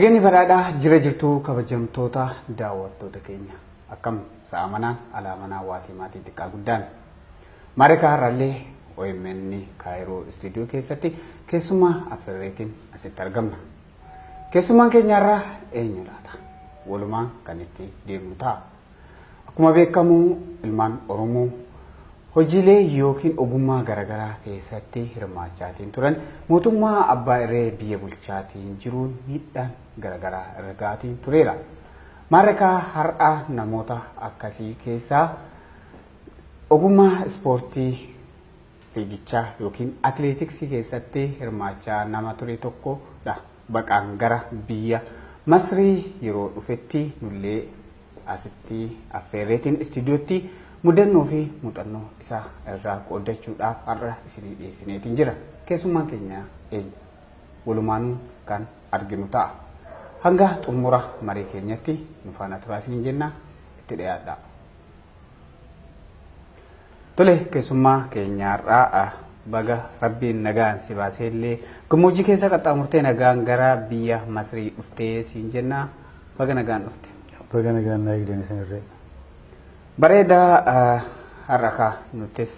Nageenyi badhaadhaa jira jirtuu kabajamtoota daawwattoota keenya akkam sa'a manaan alaa manaa waatii maatii xiqqaa guddaan Maarikaa har'allee OMN Kaayiroo istuudiyoo keessatti keessummaa affeerreetiin asitti argamna. Keessummaan keenya har'aa eenyu laata? Walumaan kan itti deemnu ta'a. Akkuma beekamu ilmaan Oromoo hojiilee yookiin ogummaa garaagaraa keessatti hirmaachaatiin turan mootummaa abbaa irree biyya bulchaatiin jiruun miidhaan garaagaraa irra ga'aatiin tureera. Maarrakaa har'aa namoota akkasii keessaa ogummaa ispoortii fiigichaa yookiin atileetiksii keessatti hirmaachaa nama ture tokkodha. Baqaan gara biyya Masrii yeroo dhufetti nullee asitti affeerreetiin istuudiyootti mudannoo fi muuxannoo isaa irraa qooddachuudhaaf har'a isinii dhiyeessineetiin jira. Keessummaan keenya eenyu? Walumaanuu kan arginu ta'a. Hanga xumura marii keenyatti nu faana turaa isiniin jenna, itti dhiyaadhaa. Tole, keessummaa keenya har'aa baga rabbiin nagaan si baasee illee gammoojjii keessa qaxxaamurtee nagaan gara biyya Masrii dhuftee siin jenna, baga nagaan dhufte. Baga nagaan naa eegdan isinirree. Bareedaa, har'a kaa nutis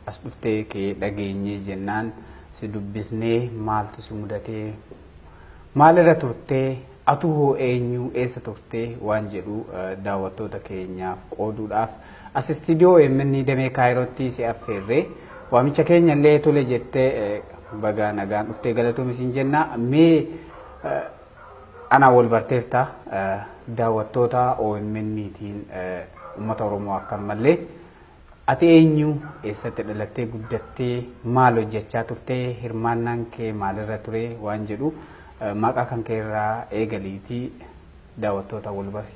as dhuftee kee dhageenyee jennaan si dubbisnee maaltu si mudatee, maalirra turtee, atuu hoo eenyu, eessa turtee waan jedhu daawwattoota keenyaaf qooduudhaaf as istiidiyoo OMN damee Kaayirootti si affeerree waamicha keenya illee tole jettee baga nagaan dhuftee galatoomi siin jenna. Mee anaa wal barteerta, daawwattoota OMN'tiin uummata Oromoo akkanumallee ati eenyu, eessatti dhalattee guddattee, maal hojjechaa turtee, hirmaannaan kee maalirra ture waan jedhu maqaa kan kee irraa eegaliitii daawwattoota wal bari.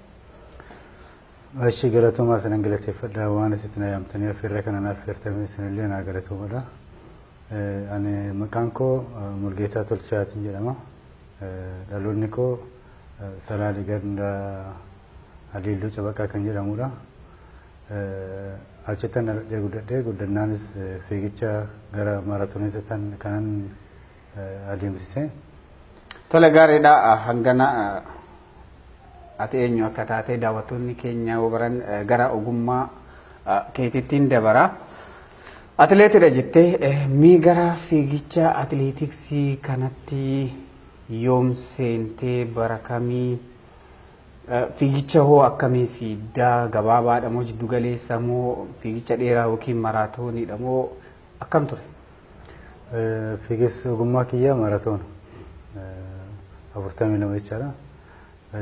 Ashi, galatoomaa, sanan galateeffadha waan asitti na yaamtanii affeerra kana na affeertanii isinillee naa galatoomadha. Ani maqaan koo Mulgeetaa Tolchaatiin jedhama. Dhaloonni koo Salaalee ganda Haliilluu Cabaqaa kan jedhamudha. Achittan dhaladhee guddadhee, guddannaanis fiigicha gara maaraatooniitti kanan adeemsise. Tole, gaariidha. Hangana ati eenyu akka taate daawwattoonni keenya yoo baran gara ogummaa keetittiin dabara. Atileetidha jettee, mii gara fiigicha atileetiksii kanatti yoom seentee, bara kamii, fiigicha hoo akkamii fiigdaa, gabaabaadha moo jiddu galeessa moo fiigicha dheeraa yookiin maraatooniidha moo akkam ture? Fiigichi ogummaa kiyyaa maaraatoona 42 jechaadha.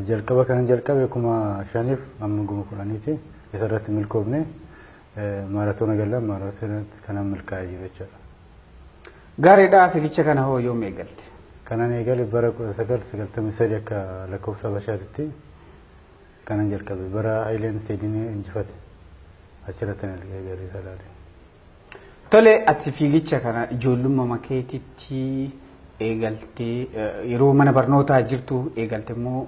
Jalqaba kanan jalqabe 5,000f amma 10,000ti. Isarratti milkoofne, maaraatoona gallaan maaraatoona kanan milkaa'ee jiru jechaadha. Gaariidha, fiigicha kana hoo yoom eegalte? Kanan eegale bara 1993 akka lakkoofsa Habashaatitti kanan jalqabe, bara Hayileen Seediin injifate achirratti eegale Salaalee. Tole, ati fiigicha kana ijoollummaa keetitti eegaltee, yeroo mana barnootaa jirtu eegalte immoo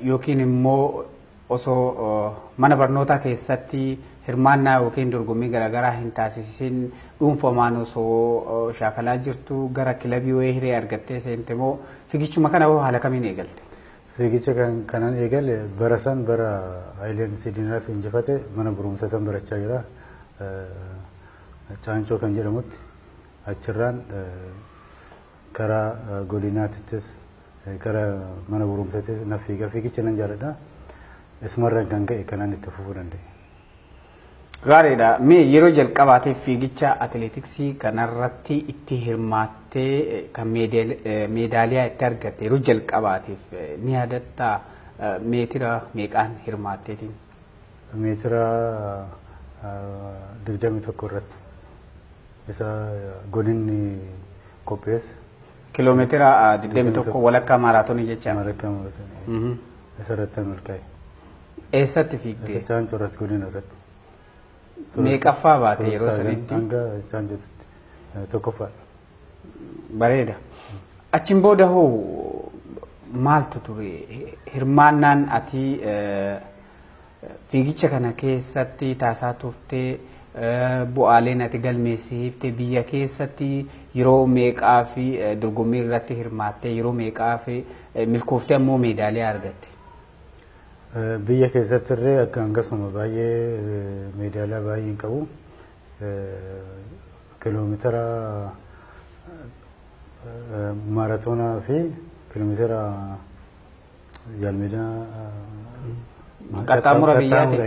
yookiin immoo osoo mana barnootaa keessatti hirmaannaa yookiin dorgommii garaagaraa hin taasisin dhuunfamaan osoo shaakalaa jirtu gara kilabii wayii hiree argattee seente moo fiigichuma kana hoo haala kamiin eegalte? Fiigicha kanan eegale bara san, bara Hayileen Seediin injifate, mana barumsatan barachaa jira. Caancoo kan jedhamutti achirraan karaa godinaatittis gara mana barumsaattis na fiiga, fiigicha nan jaalladha. Isumarraan kan ka'e kanaan itti fufuu danda'e. Gaariidha. Mee yeroo jalqabaatiif fiigicha atileetiksii kanarratti itti hirmaattee kan meedaaliyaa itti argatte yeroo jalqabaatiif ni yaadattaa, meetira meeqaan hirmaatteetiin? Meetira 21 irratti isa godinni qopheesse. Kiloomeetira 21, walakkaa maaraatoonii jecha. Walakkaa maaraatoonii. Isa irratti milkaa'e. Eessatti fiigdee? Isa Caancoo irratti, godina irratti. Meeqaffaa baate yeroo sanitti? Hanga Caancootti tokkoffaadha. Bareeda. Achiin booda hoo maaltu ture? Hirmaannaan ati fiigicha kana keessatti taasisaa turtee, bu'aaleen ati galmeessifte, biyya keessatti yeroo meeqaa fi dorgommii irratti hirmaattee, yeroo meeqaa fi Milkooftee ammoo meedaaliyaa argatte. Biyya keessatti illee akka hangasuma baay'ee meedaaliyaa baay'ee hin qabu. Kiiloomeetira maaratoonaa fi kiiloomeetira jaalmeedaa qaxxaamura biyyaati.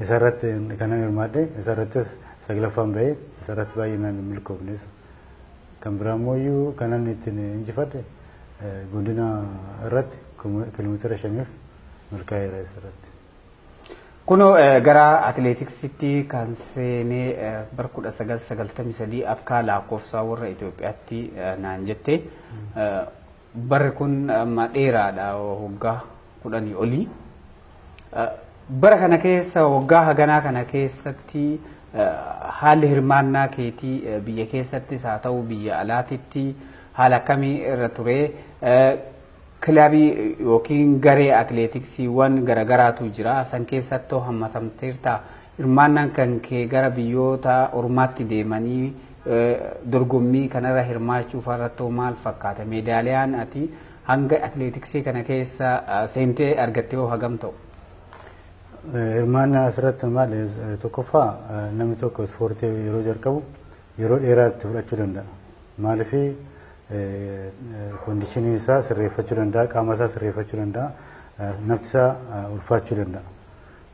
Isarratti kanan hirmaadhe, isarrattis saglaffaan bahee, isarratti baay'inaan hin milkoofnes. Kan biraa immoo kanan ittiin injifadhe godina irratti kiiloomeetira 5 milkaa'eera isarratti. Kunoo gara atileetiksitti kan seenee bara 1993 akka lakkoofsa warra Itoophiyaatti naan jette. Barri kun amma dheeraadha, waggaa 10 olii. Bara kana keessa, waggaa haganaa kana keessatti, haalli hirmaannaa keetii biyya keessattis haa ta'u biyya alaatitti haala akkamii irra ture? Kilabii yookiin garee atileetiksiiwwan garagaraatu jira. San keessattoo hammatamteerta. Hirmaannaan kan kee gara biyyoota ormaatti deemanii dorgommii kanarra hirmaachuu irrattoo maal fakkaata? Meedaaliyaan ati hanga atileetiksii kana keessa seentee argattee hoo hagam ta'u? Hirmaannaan asirratti maal, tokkoffaa namni tokko ispoortii yeroo jalqabu yeroo dheeraa itti fudhachuu danda'a. Maaliif, koondishinii isaa sirreeffachuu danda'a, qaama isaa sirreeffachuu danda'a, nafti isaa ulfaachuu danda'a.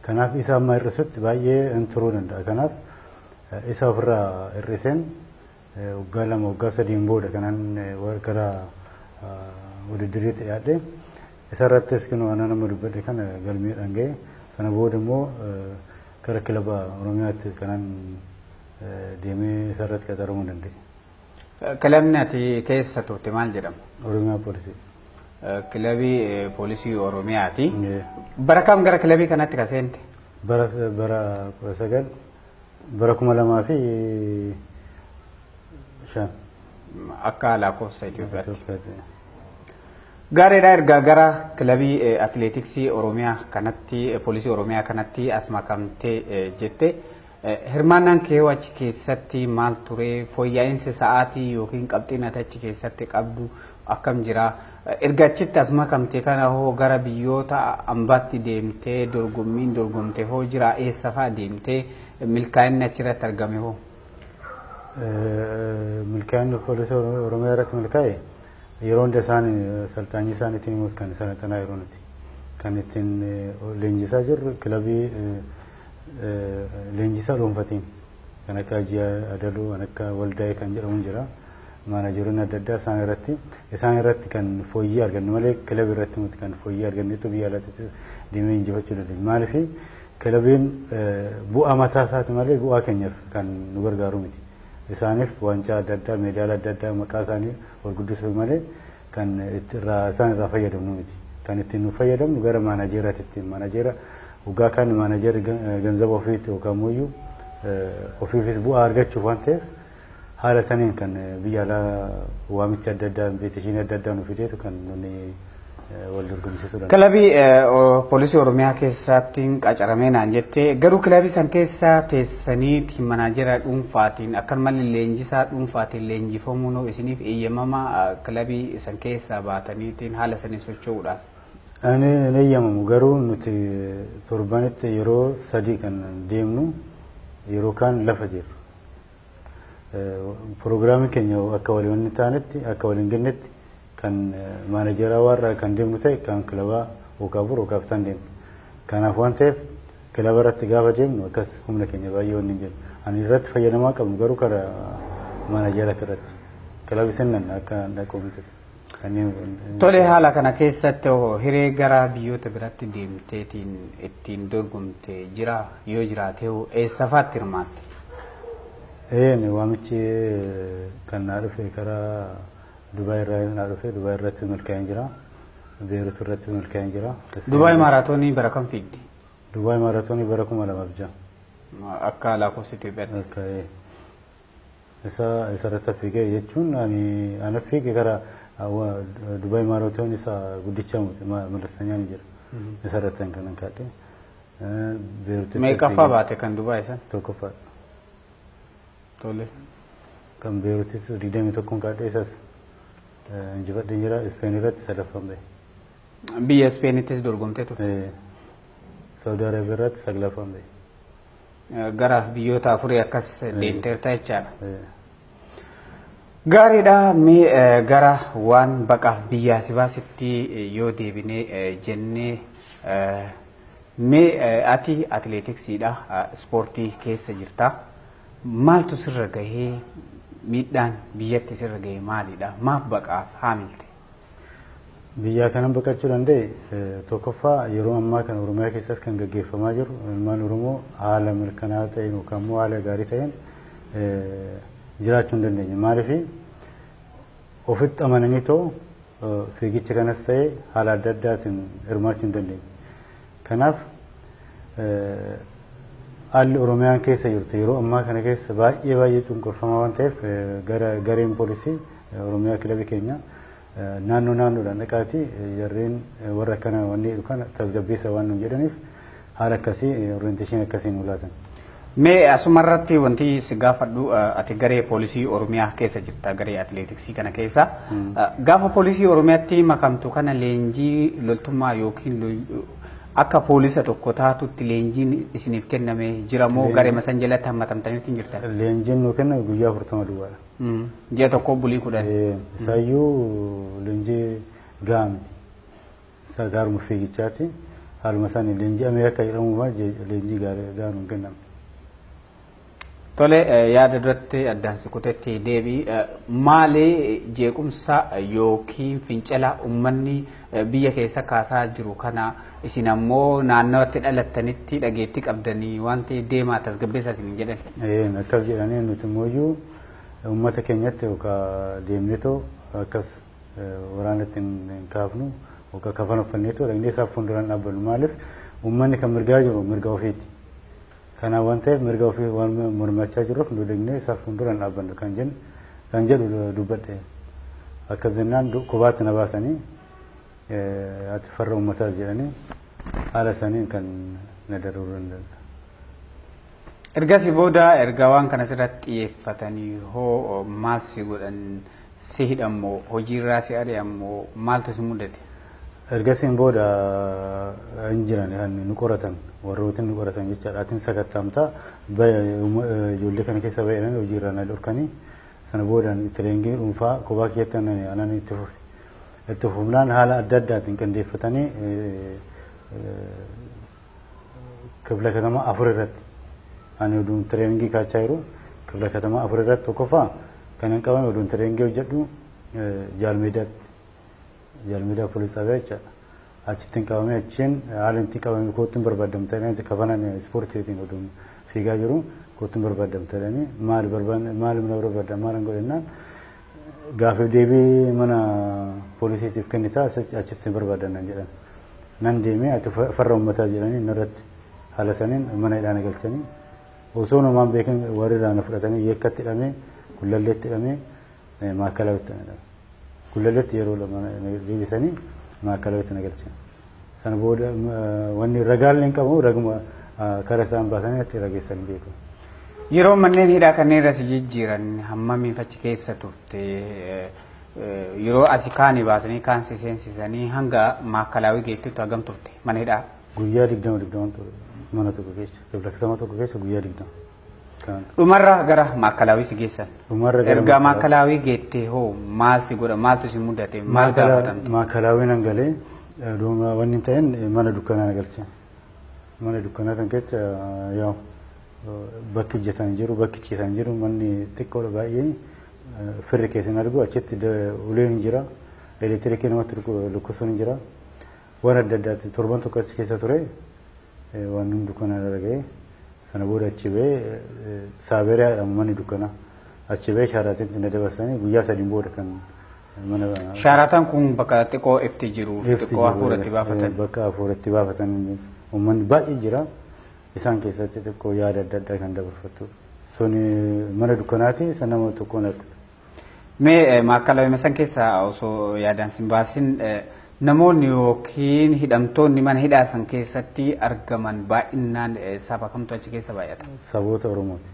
Kanaaf isa amma hir'isutti baay'ee hin turuu danda'a. Kanaaf isa ofirraa hir'iseen waggaa 2, waggaa 3n booda kanaan gara wudiddiriitti dhiyaadhe. Isarrattis kunoo ana nama dubbadhe kana galmeedhaan ga'e. Sana booda immoo gara kilaba Oromiyaatti kanaan deemee isarratti qaxaramuu danda'e. Kilabni ati keessa turte maal jedhama? Oromiyaa Poolisii. Kilabii Poolisii Oromiyaati. Bara kam gara kilabii kanatti ka seente? Bara 19, bara 2005. Akka lakkoofsa Itoophiyaatti. Gaariidha, ergaa gara kilabii atileetiksii Oromiyaa kanatti, Poolisii Oromiyaa kanatti as makamtee jette. Hirmaannaan kee achi keessatti maal ture? Fooyya'insi sa'aatii yookiin qabxiin ati achi keessatti qabdu akkam jira? Erga achitti as makamte kana hoo gara biyyoota ambaatti deemtee dorgommiin dorgomte hoo jira? Eessa fa'aa deemtee, milkaa'inni achirratti argame hoo? Milkaa'inni Poolisii Oromiyaa irratti milkaa'e, yeroo hunda isaan salxaanyii isaaniitiin immoo kan salaxanaa yeroo nuti kan ittiin leenjisaa jirru kilabii leenjisaa dhuunfatiin kan akka Ji'a Adaluu, kan akka Waldaa'ee kan jedhamu jira. Maanajeroonni adda addaa isaan irratti kan fooyyee argannu malee kilabii irratti nuti kan fooyyee argannetu biyya alaatti deemee injifachuu dandeenya. Maaliif, kilabiin bu'aa mataa isaati malee bu'aa keenyaaf kan nu gargaaru miti. Isaaniif waancaa adda addaa, meedaala adda addaa, maqaa isaanii ol guddisuu malee kan irraa isaan irraa fayyadamnu miti. Kan ittiin nu fayyadamnu gara maanajeeraatti, maanajeera waggaa kaan maanajeerri ganzaba ofiitti yookaan immoo ofiifis bu'aa argachuuf waan ta'eef, haala saniin kan biyya alaa waamicha adda addaa, invitation adda addaa nu fideetu kan nuni wal dorgomsiisuu danda'u. Kilabii Poolisii Oromiyaa keessatti qacaramee naan jette, garuu kilabii san keessa teessanii manaajera dhuunfaatiin akkanumallee leenjisaa dhuunfaatiin leenjifamuun isiniif eeyyamama kilabii san keessa baataniitiin haala saniin socho'uudhaaf? Ani hin eeyyamamu, garuu nuti torbanitti yeroo 3 kan deemnu, yeroo kaan lafa jirru. Piroogiraamiin keenya akka waliin taanetti, akka waliin gennetti, kan maanajeraa warra kan deemnu ta'e, kan kilabaa yookaan 4 yookaan 5 deemnu. Kanaaf waan ta'eef kilaba irratti gaafa deemnu akkas humna keenya baay'ee wanni hin jiru. Ani irratti fayyadamaa qabnu garuu karaa maanajeraa irratti. Kilabi sinnan akka dhaquu miti. Tole, haala kana keessatti hiree gara biyyoota biraatti deemteetiin ittiin dorgomte jira? Yoo jiraate hoo eessa fa'aatti hirmaatte? Een, waamichi kan naa dhufe karaa Dubaay irraa naa dhufe. Dubaay irratti milkaa'een jira. Beerut irratti milkaa'een jira. Dubaay maaraatoonii bara kam fiigde? Dubaay maaraatoonii bara 2006. Akka lakkoofsa Itoophiyaatti. Akka isa isarratti fiigee jechuun ani ana fiige karaa Dubaay maaraatoonii isa guddicha malasanyaan ni jira. Isarratti kan kaadhe. Beeruutitti. Meeqaffaa baate kan Dubaay san? Tokkoffaadha. Tole. Kan Beeruutis 21n kaadhe, isas injifadheen jira. Ispeen irratti sadaffaan bahe. Biyya Ispeenittis dorgomtee turte. Saudi Arabiyaa irratti saglaffaan ba'e. Gara biyyoota afurii akkas deemteerta jechaadha. Gaariidha. Mee gara waan baqaaf biyyaa si baasetti yoo deebinee jennee, mee ati atileetiksiidha, ispoortii keessa jirta. Maaltu sirra gahee, miidhaan biyyatti sirra gahee maalidha? Maaf baqaaf haamilte? Biyyaa kanan baqachuu danda'e, tokkoffaa yeroo ammaa kana Oromiyaa keessatti kan gaggeeffamaa jiru ilmaan Oromoo haala mirkanaa'aa ta'een yookaan immoo haala gaarii ta'een jiraachuu hin dandeenye. Maaliif ofitti amananii too fiigicha kanas ta'e haala adda addaatiin hirmaachuu hin dandeenye. Kanaaf haalli Oromiyaan keessa jirtu yeroo ammaa kana keessa baay'ee baay'ee cunqurfamaa waan ta'eef, gara gareen poolisii Oromiyaa kilabii keenya naannoo naannoodhaan dhaqaatii jarreen warra akkana wanni kana tasgabbeessa waan nuun jedhaniif haala akkasii orientation akkasii nu laatan. Mee asumarratti wanti si gaafadhu, ati garee poolisii Oromiyaa keessa jirta, garee atileetiksii kana keessa. Gaafa poolisii Oromiyaatti makamtu kana leenjii loltummaa yookiin akka poolisa tokko taatutti leenjiin isiniif kenname jira moo garee masan jalatti hammatamtaniitti hin jirtan? Leenjiin nuu kenname guyyaa 40 duwwaadha. Ji'a tokko bulii 10. Isaayyuu leenjii gahaa miti. Isa gaaruma fiigichaati. Haaluma isaanii leenji'amee akka jedhamu leenjii gahaa nuun kenname. Tole, yaada duratti addaan si kutetti deebii, maali jeequmsa yookiin fincila uummanni biyya keessa kaasaa jiru kana isin ammoo naannawatti dhalattanitti dhageettii qabdanii waan ta'eef deemaa tasgabbeessaa isin jedhan? Akkas jedhanii, nuti immoo uummata keenyatti yookaan deemneetoo akkas waraanatti hin kaafnu yookaan kafana uffanneetoo dhaqnee isaaf fuulduraan dhaabbannu. Maaliif uummanni kan mirgaa jiru mirga ofiiti. Kanaaf waan ta'eef mirga ofii waan mormachaa jiruuf nu dhaqnee isaaf fuulduraan dhaabbannu kan jennu kan jedhu dubbadhe. Akkas jennaan kophaatti na baasanii ati farra uummataas jedhanii haala isaaniin kan na dararuu danda'an. Ergasii booda erga waan kana sirratti xiyyeeffatanii hoo maal si godhan? Si hidhammoo, hojiirraa si ari'ammoo, maaltu si mudate? Ergasiin booda hin jiran kan nu qoratan, warroota nu qoratan jechaadha. Atiin sakattaamtaa ijoollee kana keessa baay'inaan hojiirraa na dhorkanii, sana boodaan tireeningii dhuunfaa kophaa kiyyatti anan itti fufe. Itti fufnaan haala adda addaatiin qindeeffatanii kifla katamaa afur irratti ani oduun tireeningii kaachaa jiru, kifla katamaa afur irratti tokkoffaa kan hin qabame oduun tireeningii hojjedhu Jaalmeedaatti, Jaalmeedaa poolis xaabiyaa jechaadha. Achitti hin qabame, achiin haala itti qabame koottuun barbaadamtanii kafanan ispoortiitiin oduun fiigaa jiru koottuun barbaadamtanii maal barbaadne, maal mana barbaadda, maal hin godhennaan gaaffii deebii mana poolisiitiif kennitaa achitti barbaadan nan jedhan. Nan deemee ati farra uummataa jedhanii narratti haala saniin mana hidhaa na galchanii, osoo namaan beekan warri irraa na fudhatanii Yekkatti hidhamee, Gullalleetti hidhamee, Maakalawitti na hidhame. Gullalleetti yeroo lama na deebisanii Maakalawitti na galchan. Sana booda wanni ragaallee hin qabu, raguma karaa isaan baasanii itti rageessan beeku. Yeroo manneen hidhaa kanneen irra si jijjiiran hammamiif achi keessa turte? Yeroo asi kaanii baasanii kaan si seensisanii hanga Maakalaawii geettutti hagam turte mana hidhaa? Guyyaa 20 20 ture mana tokko keessa, kifla katama tokko keessa guyyaa 20. Dhumarra gara Maakalaawii si geessan. Dhumarra gara Ergaa Maakalaawii geettee hoo maal si godha, maaltu si mudate, maal gaafatamte? Maakalaawii nan galee wanni hin ta'in mana dukkanaa na galche. Mana dukkanaa kan keessa yaa'u bakki ijjatan hin jiru, bakki ciisan hin jiru, manni xiqqoodha baay'ee, firri keessa hin argu, achitti uleen hin jira, elektiriikii namatti lukkisuun hin jira. Waan adda addaatti torban tokko achi keessa ture, waan hundi dukkanaa irra ga'ee, sana booda achi ba'ee, Saabeeriyaa jedhama manni dukkanaa. Achi ba'ee Shaaraatiitti na dabarsanii guyyaa 3n booda kan mana. Shaaraataan kun bakka xiqqoo ifti jiru, xiqqoo hafuuratti baafatan. Bakka hafuuratti baafatan, uummanni baay'ee jira. Isaan keessatti xiqqoo yaada adda addaa kan dabarfattu. Suni mana dukkanaati, sana nama tokkoon argatu. Mee Maakalaawii san keessa osoo yaadaan sin baasin, namoonni yookiin hidhamtoonni mana hidhaa san keessatti argaman baay'inaan saba kamtu achi keessa baay'ata? Saboota Oromooti.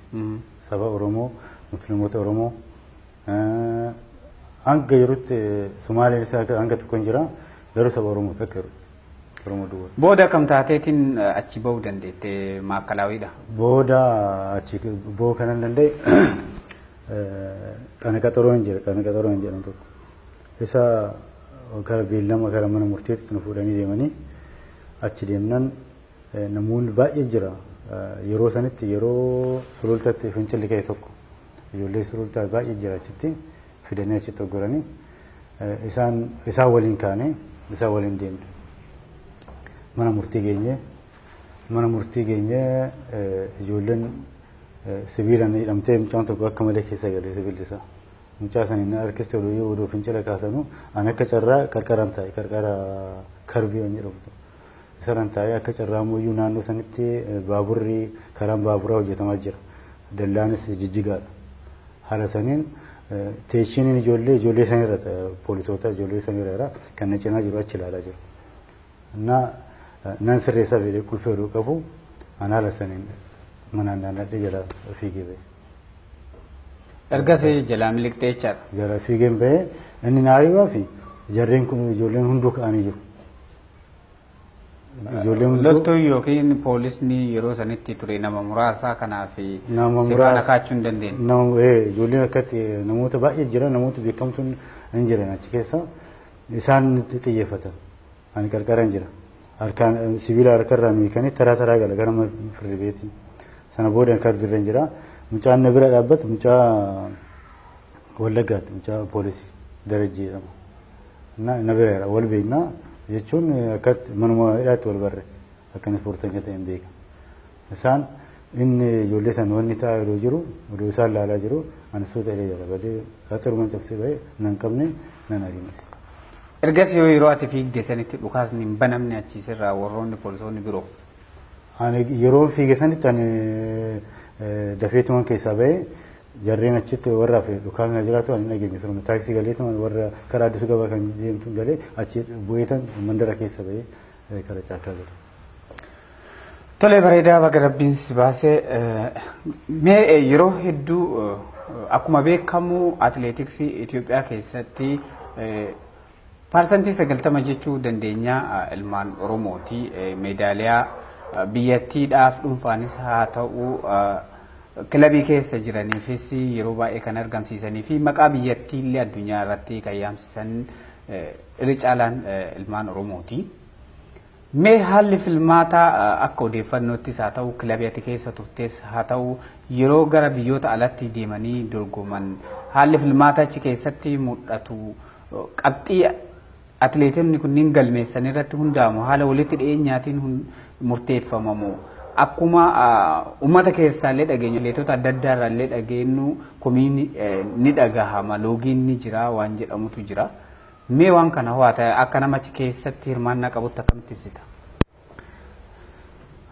Saba Oromoo, Musliimota Oromoo, hanga yerootti Sumaaleen isaa hanga tokko hin jira. Garuu saba Oromoo takka yeroo Oromoo duwwaa. Booda akkam taateetiin achi bahuu dandeette Maakkalaawiidha? Booda achi bahuu kanan danda'e qana qaxaroo hin jira, qana qaxaroo hin jedhamu tokko. Isa gara beellama gara mana murteetti nu fuudhanii deemanii achi deemnan namoonni baay'ee jira. Yeroo sanitti yeroo Sulultaatti fincilli ka'e tokko ijoollee Sulultaa baay'ee jira, achitti fidanii achitti hoggoranii isaan waliin kaanee isaan waliin deemne. Mana murtii geenyee, mana murtii geenyee ijoolleen sibiilaan hidhamtee mucaan tokko akka malee keessa galee sibiilli isaa. Mucaa sana inni harkiste oduu oduu fincila kaasanu ani akka carraa qarqaraan taa'e, qarqara karbii waan jedhamu isarraan taa'ee, akka carraa ammoo naannoo sanitti baaburri karaan baaburaa hojjetamaa jira. Dallaanis jijjigaadha. Haala saniin teeshiniin ijoollee sanirra, poolisoota ijoollee sanirra jira, kan na cinaa jiru achi ilaalaa jiru. Na nan sirreessaa fedhee qulfii oduu qabu an haala saniin manaan naannadhee jala fiigee ba'e. Ergas jalaa miliqxee jechaadha. Jala fiigeen ba'ee inni na ari'uudhaa fi jarreen kun ijoolleen hunduu ka'anii jiru. Ijoolleen hunduu Loltuun yookiin poolisni yeroo sanitti ture nama muraasa, kanaaf Nama si faana kaachuu hin dandeenye. Nama ijoolleen akkatti namoota baay'ee jira, namoota beekamtuun hin jiran achi keessa, isaan xiyyeeffatan. Ani qarqara hin jira. Harkaan sibiila harkarraa hiikanii taraa taraa gala gara firri beetii. Sana booda karbirra hin jira. Mucaan na bira dhaabbatu mucaa Wallaggaati, mucaa poolisii Darajjii jedhama. Na bira jira, wal beeknaa jechuun akkatti manuma hidhaatti wal barre, akka inni ispoortii ta'e hin beeka. Isaan inni ijoollee sana wanni taa'aa yeroo jiru oduu isaan laalaa jiru ani suuta illee jala badee qaxaruma cabsee bahee nan qabne nan ariine. Ergas yoo yeroo ati fiigde sanitti dhukaasni hin banamne achiisirraa warroonni poolisoonni biroo? Ani yeroo fiige sanitti ani dafeetuman keessaa bahee, jarreen achitti warra hafe dhukaasni jiraatu ani dhageenye surma taaksii galeetuman warra karaa Addisuu Gabaa kan deemtu galee achi bu'eetan mandara keessa bahee karaa caakkaa gale. Tole, bareedaa, baga Rabbiin si baasee. Mee yeroo hedduu akkuma beekamu atileetiksii Itoophiyaa keessatti 90% jechuu dandeenya ilmaan Oromooti. Meedaaliyaa biyyattiidhaaf dhuunfaanis haa ta'u kilabii keessa jiraniifis yeroo baay'ee kan argamsiisanii fi maqaa biyyattii illee addunyaa irratti kan yaamsisan irri caalaan ilmaan Oromooti. Mee haalli filmaataa akka odeeffannootis haa ta'u kilabii ati keessa turtes haa ta'u yeroo gara biyyoota alatti deemanii dorgoman haalli filmaataa achi keessatti mul'atu qabxii atileetonni kunniin galmeessan irratti hundaa'amu, haala walitti dhiyeenyaatiin murteeffamamu, akkuma uummata keessaallee dhageenyu atileetota adda addaa irraallee dhageenyu komiin ni dhagahama, loogiin ni jira waan jedhamutu jira. Mee waan kana hoo akka nama achi keessatti hirmaannaa qabutti akkamitti ibsita?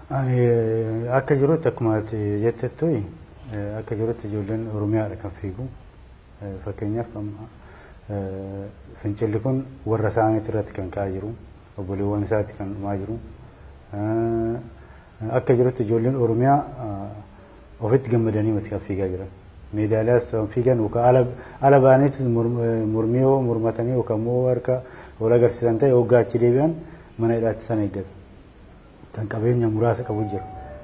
Ani akka jirutti akkuma ati jettettu akka jirutti ijoolleen Oromiyaadha kan fiigu. Fakkeenyaaf fincilli kun warra isaaniitti irratti kan ka'aa jiru, obboleewwan isaatti kan dhumaa jiru. Akka jirutti ijoolleen Oromiyaa ofitti gammadanii miti kan fiigaa jiran. Meedaaliyaas kan fiigan yookaan ala ba'aniitis mormii yoo mormatanii yookaan immoo harka wal agarsiisan ta'e hoggaa achi deebi'an mana hidhaatti isaan eeggatu. Kan qabeenya muraasa qabu jira.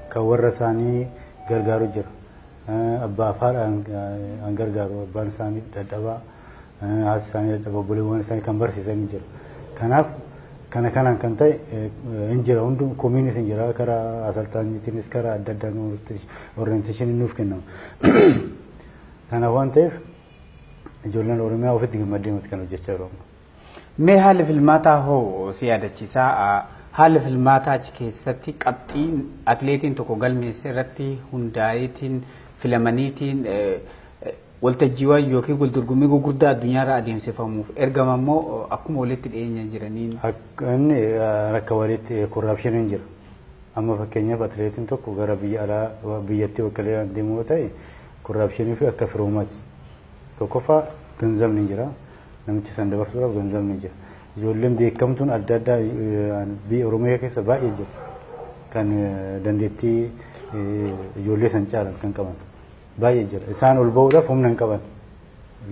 Kan warra isaanii gargaaru jira. Abbaa fi haadha an gargaaru, abbaan isaanii dadhabaa, haati isaanii dadhabaa, obboleewwan isaanii kan barsiisan jira. Kanaaf kana kanaan kan ta'e hin jira, hunduu komiinis hin jira, karaa asaltaanyiitiinis karaa adda addaan orientation nuuf kennama. Kanaaf waan ta'eef ijoolleen Oromiyaa ofitti gammaddee miti kan hojjechaa jiru. Mee haalli filmaataa hoo si yaadachiisaa? Haalli filmaataa achi keessatti qabxiin atileetiin tokko galmeesse irratti hundaa'eetiin filamaniitiin waltajjiiwwan yookiin waldorgommii gurguddaa addunyaarra adeemsifamuuf ergama immoo akkuma walitti dhiyeenya jiraniin? Inni akka walitti corruption hin jira. Amma fakkeenyaaf atileetiin tokko gara biyya alaa biyyattii wakkalee deemu yoo ta'e corruption fi akka firoomaati. Tokkoffaa ganzabni hin jira. Namicha san dabarsuudhaaf ganzabni jira. Ijoolleen beekamtuun adda addaa biyya Oromiyaa keessa baay'ee jira. Kan dandeettii ijoollee san caalan kan qaban baay'ee jira. Isaan ol ba'uudhaaf humna hin qaban.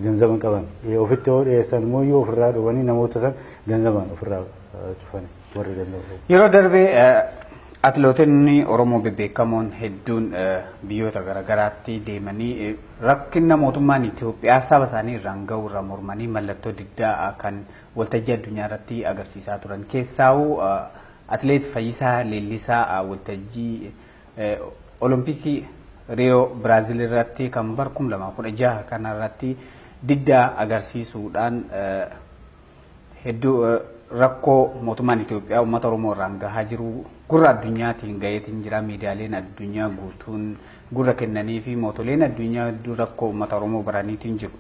Ganzaba hin qaban. Ofitti yoo dhiyeessan immoo yoo ofirraa dhowwanii namoota san ganzabaan ofirraa cufani warri ganzaba qabu. Yeroo darbee atileetonni Oromoo bebbeekamoon hedduun biyyoota garaagaraatti deemanii rakkina mootummaan Itoophiyaa saba isaanii irraan gahu irraa mormanii mallattoo diddaa kan waltajjii addunyaa irratti agarsiisaa turan. Keessaa'uu atileet Fayyisaa Leellisaa waltajjii Olompikii Riyoo Biraazil irratti kan bara 2016 kana irratti diddaa agarsiisuudhaan hedduu rakkoo mootummaan Itoophiyaa uummata Oromoo irraan gahaa jiru gurra addunyaatiin gaheetiin jira. Miidiyaaleen addunyaa guutuun gurra kennanii fi mootoleen addunyaa hedduu rakkoo uummata Oromoo baraniitiin jiru.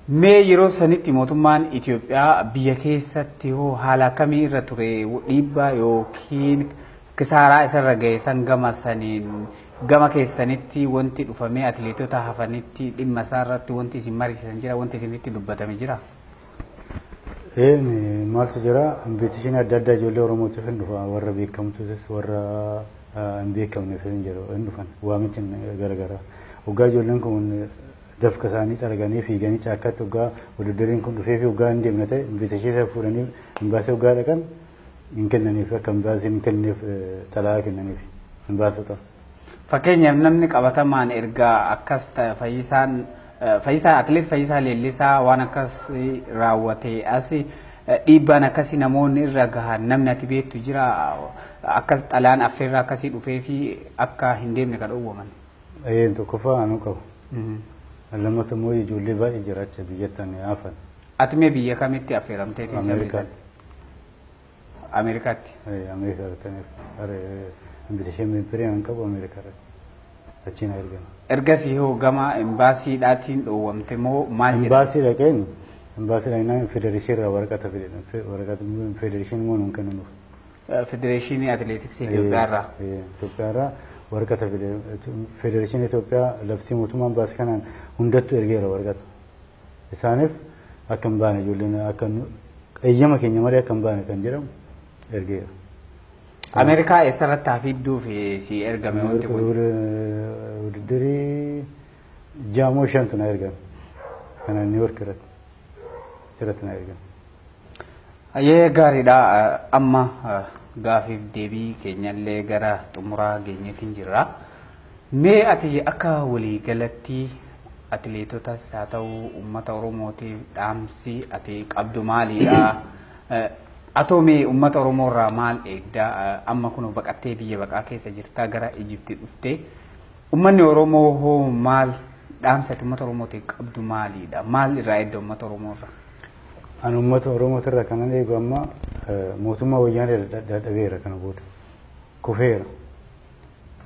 Mee yeroo sanitti mootummaan Itoophiyaa biyya keessatti hoo haala akkamii irra ture dhiibbaa yookiin kisaaraa isarra gahe san gama saniin gama keessanitti wanti dhufamee atileetota hafanitti dhimma isaa irratti wanti isin mariisan jira wanti isinitti dubbatame jira? Maaltu jira invitation adda addaa ijoollee Oromootiif hin dhufa warra beekamtuutis warra hin beekamneef hin jiru hin dhufan waamichi garagaraa. Waggaa ijoolleen kun dafqa isaanii xaraganii fiiganii caakkaatti waggaa waliddiriin kun dhufee fi waggaa hin deemne ta'e invitation isa fuudhanii imbaasii waggaa dhaqan hin kennaniif akka imbaasii hin kenniif xalayaa kennaniif imbaasota. Fakkeenyaaf namni qabatamaan erga akkas Fayyisaan Fayyisaa atileet Fayyisaa Leellisaa waan akkas raawwate as dhiibbaan akkasii namoonni irra gahan namni ati beektu jira akkas xalayaan affeerraa akkasii dhufee fi akka hin deemne kan dhowwaman. Tokkoffaa anuu qabu. Lammataa immoo ijoollee baay'ee jiraacha biyyatti ani hafan. Ati mee biyya kamitti affeeramtee? Ameerikaa. Ameerikaatti. Ameerikaa irratti invitation firee an qabu Ameerikaa irratti. Achiin ergama. Ergasii hoo gama imbaasiidhaatiin dhoowwamte moo maal jedhama? Imbaasii dhaqeen imbaasii dhaqnaan federeeshinii irraa waraqata fide waraqata federeeshinii immoo nuun kennanuuf. Federeeshinii Atileetiksii Itoophiyaa irraa. Itoophiyaa irraa waraqata fide federeeshinii Itoophiyaa labsii mootummaan baase kanaan hundattuu ergeera waraqata. Isaaniif akka hin baane ijoolleen akka eeyyama keenya malee akka hin baane kan jedhamu ergeera. Ameerikaa eessarratti hafiidduu fi si ergame wanti kun? Wudiddirii jaamoo shantu na ergame. Kana New York irratti. Achirratti na ergame. Ayyee gaariidha. Amma gaafiif deebii keenyallee gara xumuraa geenyeetiin jirra. Mee ati akka waliigalatti atileetotas haa ta'u uummata Oromootiif dhaamsi ati qabdu maalidha? Atoo mee uummata Oromoo irraa maal eegdaa? Amma kun baqattee biyya baqaa keessa jirtaa gara Ijipti dhuftee. Uummanni Oromoo hoo maal dhaamsa ati uummata Oromootiif qabdu maalidha? Maal irraa eegda uummata Oromoo irraa? Ani uummata Oromootirraa kanan eegu amma mootummaa wayyaanee dadhabeera kana booda kufeera.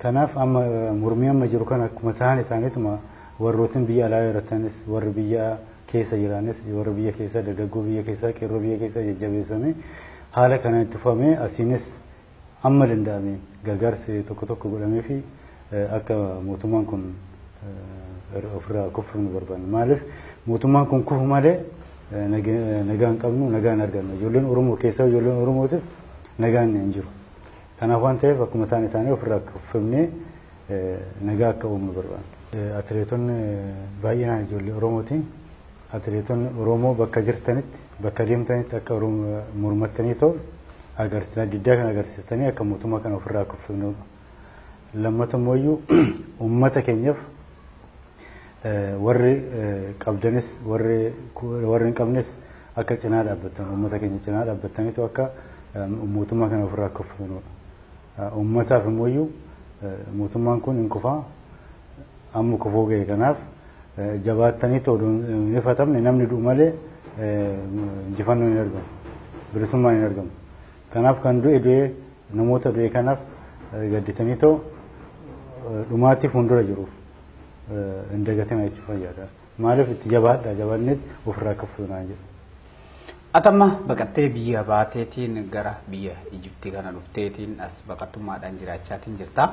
Kanaaf amma mormii amma jiru kana akkuma ta'an isaaniituma warrootiin biyya alaa jiratanis warri biyya keessa jiranis warri biyya keessa dargaggoo biyya keessa qeerroo biyya keessa jajjabeessame haala kanaan itti fufamee asiinis amma danda'ame gargaarsi tokko tokko godhamee fi akka mootummaan kun ofirraa kufu nu barbaanna. Maaliif mootummaan kun kufu malee nagaan qabnu nagaan arganna. Ijoolleen Oromoo keessaa ijoolleen Oromootiif nagaan hin jiru. Kanaaf waan ta'eef akkuma ta'an isaanii ofirraa kuffifnee nagaa akka uumnu barbaanna. Atileetonni baay'inaan ijoollee Oromootiin atileetonni Oromoo bakka jirtanitti bakka deemtanitti akka mormattanii ta'u agarsiisaa diddaa kana agarsiistanii akka mootummaa kana ofirraa kuffifnu. Lammata immoo uummata keenyaaf warri qabdanis warri hin qabnes akka cinaa dhaabbattan uummata keenya cinaa dhaabbattaniitu akka mootummaa kana ofirraa kuffifnudha. Uummataaf immoo mootummaan kun hin kufaa amma kufuu ga'e kanaaf jabaattanii ta'uu hin ifatamne namni du'u malee injifannoon hin argamu bilisummaan hin argamu. Kanaaf kan du'e du'ee namoota du'e kanaaf gadditanii ta'u dhumaatiif fuuldura jiruuf hin dagatina jechuuf fayyaada. Maaliif itti jabaadha jabaanneet ofirraa kuffifnaa jedhu. Atamma baqattee biyya baateetiin gara biyya Ijiptii kana dhufteetiin as baqattummaadhaan jiraachaatiin jirta.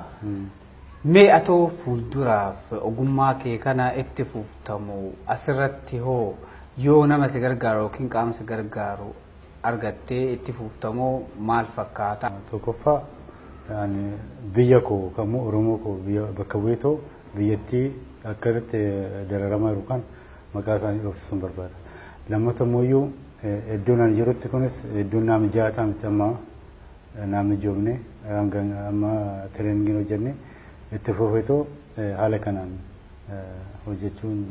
Mee atoo fuulduraaf ogummaa kee kana itti fuftamu asirratti hoo yoo nama si gargaaru yookiin qaama si gargaaru argattee itti fuftamoo maal fakkaata? Tokkoffaa ani biyya koo kamuu Oromoo koo biyya bakka bu'ee ta'u Biyyattii akkasitti dararamaa jiru kan maqaa isaanii dhoofsisuun barbaada. Lammata immoo iddoon ani jirutti kunis iddoon naa mijaa'aa miti, amma naa mijoomne, hanga amma trainingiin hojjenne itti fufeetoo haala kanaan hojjechuun.